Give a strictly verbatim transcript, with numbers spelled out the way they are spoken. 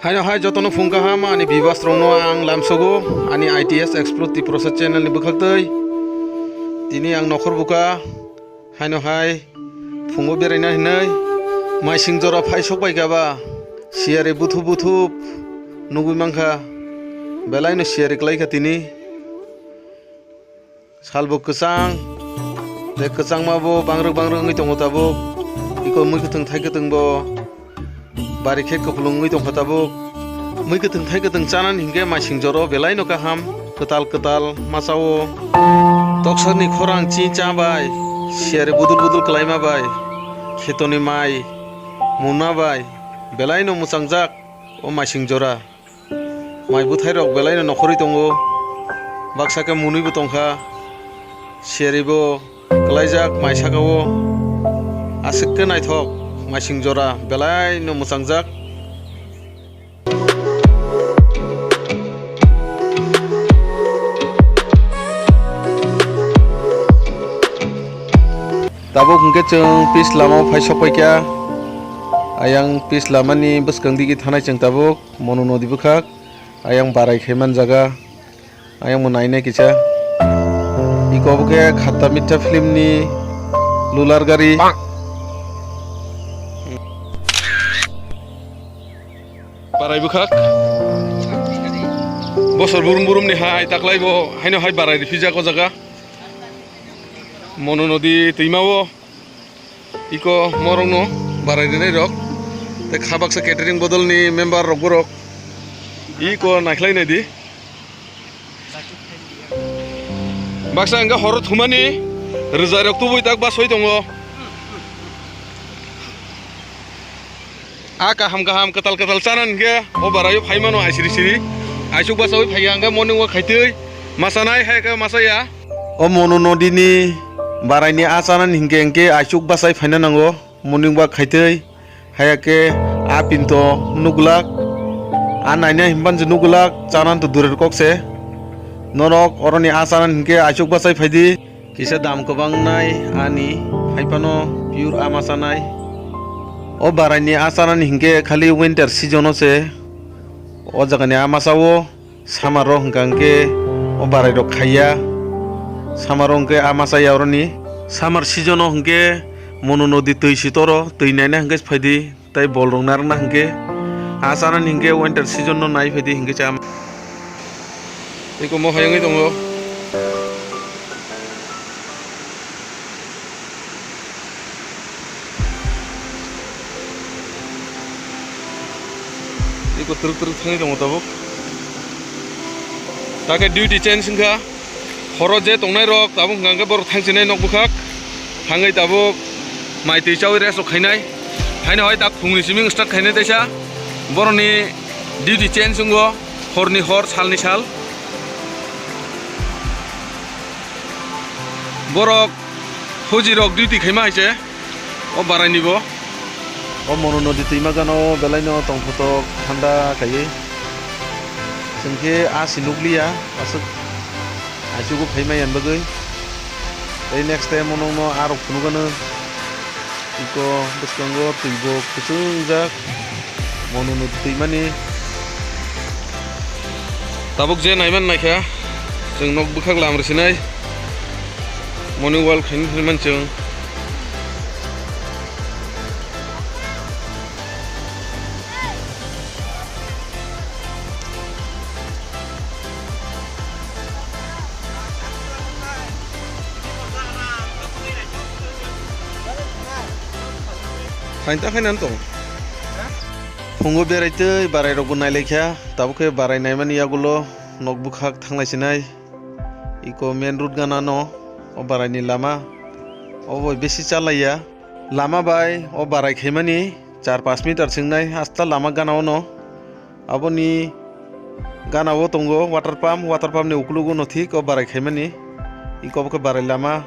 Haino hai jotono phung kaham ani viewers rokno ang lamsogo ani I T S Explore Tiprasa channel ni bwkhaktwi. Tini ang nokhor buka haino hai phungo beraina hinwi maising jora phai sok bai kha ba siyari buthup buthup nugwi mankha, belaino siyari kwlai kha tini. Salbo kwchang, tei kwchangma bo bangrwk bangrwk wngwi tongo tabuk. Iko mui kwthwng thai kwthwng bo bari khe kupulung wngwi tongkha tabuk. Mui kwthwng thai kwthwng chanani hinkhe maising joro belaino kaham, kwtal kwtal masa o. Toksakni khorang chi cha bai, siyari budul budul kwlaima bai, khetoni mai muna bai belaino mwchangjak o maising jora. Mai bwthairok belaino nokhorwi tongo. Baksa khe munwibo tongkha. Siyaribo kwlaijak mai saka-o. Aswk khe naithok maising jora belaino mwchangjak. Tabuk hwnkhe chwng pis lama-o phai sokpaikha. Ayang pis lamani bwskang digi thanai chwng tabuk. Mono nodi bwkhak, ayang barai khai man jaga, ayang bo nainai kisa. Iko bo khe Khatta Mittha film ni lular gari. Barai bwkhak. Bosor burum burum ni hai taklai bo haino hai barai rifijak o jaga. Mono nodi twima o. Iko morokno barai rinai rok. Tei kha baksa catering bodol ni member rok borok. Iko naikhlai nai di. Baksa hwnkhe horo thumani rwjai rok tubui tak basoi tongo. A kaham kaham kwtal kwtal chana hinkhe o barai o phai mano aisiri siri. Aisuk basaui phai ya hinkhe morning walk khaitwi masanai hai khe masaya. O Mono nodi ni barai ni a chana hinkhe hinkhe aisuk basai phaina nango morning walk khaitwi. Haya khe a pinto nuglak, a naina himban je nuglak, chanan to durer kok se. Norok oroni a chanan hinkhe aisuk bachai phaidi. Kisa dam kwbang nai ani, haiphano pure ama chanai. O barai ni a chanan hinkhe khali winter season o se o jaga ni ama chao. Summer o hwnkha hwnkhe o barai rok khaiya. Summer o hwnkhe a masa ya oroni. Summer season o hwnkhe Mono nodi twi si toro, twi naina hwnkhe phaidi, tei bol rok narwkna hwnkhe. A chanani hwnkhe winter season no nai phaidi hwnkhe cha. Eko mo hai wngwi tongo. Eko twrwk twrwk thangwi tongo tabuk. Takhe duty change wngkha. Horo je tongnai rok tabuk hwnkha hwnkhe borok thangsinai nok bwkhak. Thangwi tabuk mai twi chawi rest rok khainai. Haino hai tak phungni simi start khainai teisa. Borokni duty change wngo. Horni hor, salni sal. Borok huji rok duty khaima hai se. O barai ni bo. O Mono nodi twima gana o belai no tongthotok thanda kaiwi. Chwng khe a si nukliya, aswk achugo phaima yan bagwi. Tei next time o nokno a rok phunukgano. Iko bwskango twi bo kwchwngjak. Mono nodi twimani. Tabuk je naiman naikha, chwng nok bwkhak lam rwsinai. Morning walk khaini hinwi man chwng. Phain ta khainani tongo. Phungo berai twi barai rokbo nailaikha, tabuk khe barai naimani yagulo nok bwkhak thanglaisinai. Iko main road gana no, o barai ni lama, obo besi chalaiya. Lama bai o barai khaimani char panch meter swngnai hasta lama gana o no. Aboni gana o tongo water pump, water pump ni ukulugo no thik o barai khaimani. Iko bo khe barai lama.